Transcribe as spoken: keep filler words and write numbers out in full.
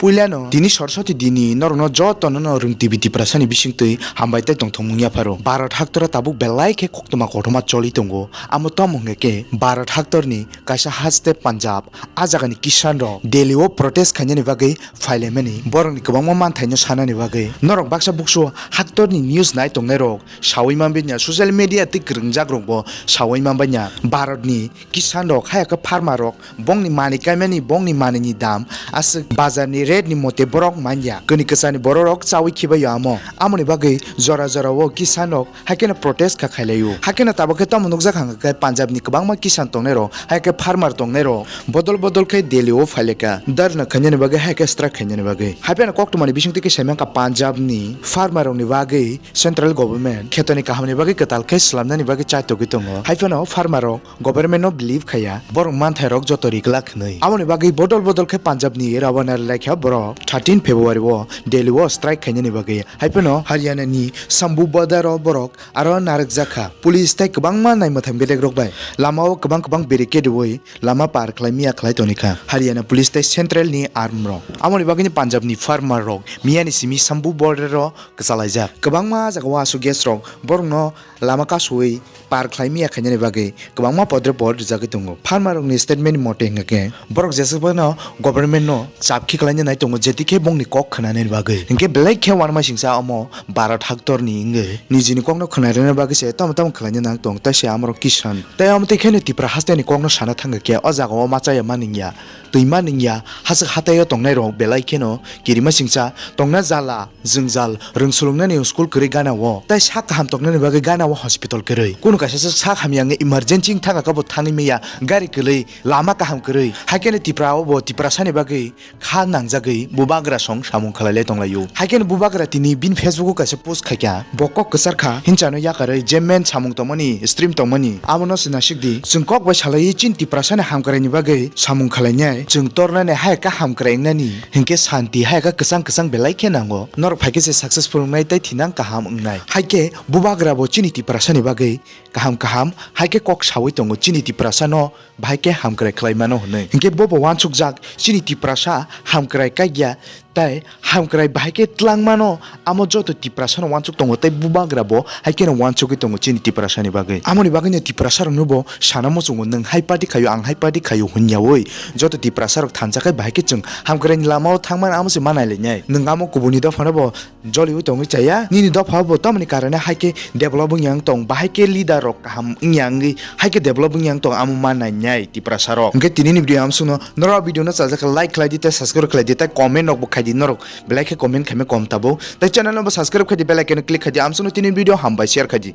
Puilano tini Saraswati dini norokno jotono no rwng T V Tiprasani bisingtwi hambai tei tongthokmung yapharo. Bharat haktora tabuk belai khe koktwma kothoma choli tongo. Amo tamo hwnkhe khe Bharat haktorni kaisa haste Punjab, a jagani Kisan rok Delhi o protest khainani bagwi phailaimani, borokni kwbangma manthaino sanani bagwi. Norok baksa buksu haktorni news nai tongnai rok sawi manbanya, social media tei kwrwngjak rokbo sawi manbanya. Bharatni Kisan rok, haya khe farmer rok, bongni manwi kaimani, bongni manwini dam aswk bazarni rate ni mote borok manya. Kwnwi kwchani borok rok chawi khibaio amo. Amoni bagwi jora jora o Kisan rok haikhe no protest kha khailaio. Haikhe no tabuk khe tamo nukjak hwnkha khe Punjab ni kwbangma Kisan tongnai rok, haikhe farmer tongnai rok bodol bodol khe Delhi o phaileka dharna khainani bagwi, haikhe strike khainani bagwi. Haiphano koktwmani bisingtwi khe saimankha Punjab ni farmer rokni bagwi central government khetoni kahamni bagwi kwtal khe swlamnani bagwi chaitogwi tongo. Haiphano farmer rok government no believe khaiya, borok manthai rok joto ri glak hwnwi. Aboni bagwi bodol bodol khe Punjab ni Rawana laikha borok thirteen February o Delhi o strike khainani bagwi. Haiphano Haryana ni Shambhu Border o borok aro narwkjak kha. Police tei kwbangma naimwthang bedek rok bai lama o kwbang kwbang barricade rwui lama par khlai miya khlai toni kha Haryana police tei central ni arm rok. Aboni bagwi ni Punjab ni farmer rok miya ni simi Shambhu Border o kwchalaijak. Kwbangma jaga o aswk gas rok borok no lama kasui par khlai miya khainani bagwi kwbangma podre pod rijagwi tongo. Farmer rokni statement mote hwnkha khe borok jesa phano government no chap khiklaina nai tongo, jeti khe bongni kok khwnanani bagwi. Hinkhe belai khe uanama singsa omo Bharat haktorni wngwi nijini kokno khwnarina bagwi se tamo tamo khwlaina nang tong, tei se amorok Kisan. Tei omo tei kheno Tipra hasteni kokno sana thangkha khe o jaga o ma chaya ma ningya, twi ma ningya, haswk hatai o tongnai rok belai kheno kirima singsa tongna jala. Jwngjal rwng swrwngnani school kwrwi gana o, tei sak kaham toknani bagwi gana o hospital kwrwi. Kunu kaisa se sak hamya wngwi emergency wng thangkha khe bo thangwi manya, gari kwlwi, lama kaham kwrwi. Haikhe no Tipra o bo Tiprasani bagwi kha nangjagwi bubagra song samung khlai lai tong lai o. Haikhe no bubagra tini bini Facebook o kaisa post khai kha, bo kok kwchar kha hinchano yakarwi je men samung tongmani, stream tongmani, amo no se naisik di. Chwng kok bai salai chini Tiprasani hamkrai ni bagwi samung khlai nai, chwng tornani hai khe hamkrai wngnani. Hinkhe santi hai khe kwchang kwchang belai khe nango. Norok phai khe se successful wngnai tei thinang kaham wngnai. Hai khe bubagra bo chini Tiprasa ni bagwi kaham kaham hai khe kok sawi tongo, chini Tiprasa no bahai khe hamkrai khlai mano hwnwi. Hinkhe bo bo uansukjak chini Tiprasa hamkrai kaikya tei hamkrai bahai khe twlang mano, amo joto Tiprasa no uansuk tongo tei bubagra bo hai khe no uansugwi tongo chini Tiprasa ni bagwi. Amoni bagwi no Tiprasa rok no bo sana muchungo nwng hai party khaio, ang hai party khaio hwnyawi. Joto Tiprasa rok thansa khai bahai khe chwng hamkrai ni lama o thangmani amo se ma nailainai. Nwng amo kubuni dopha no bo joliwi tongwi chaya. Nini dopha bo tamoni karone hai khe develop wngya wng tong, bahai khe leader rok kaham wngya wngwi hai khe develop wngya wng tong amo ma nainai Tiprasa rok. Hinkhe tini ni video amsukno norok video no chajak khe like khlai di tei subscribe khlai di tei comment rok bo khai di norok belai khe comment khaima kom tabuk tei channel no bo subscribe khai di, bell icon no click khai di. Amsukno tini video hambai share khai di.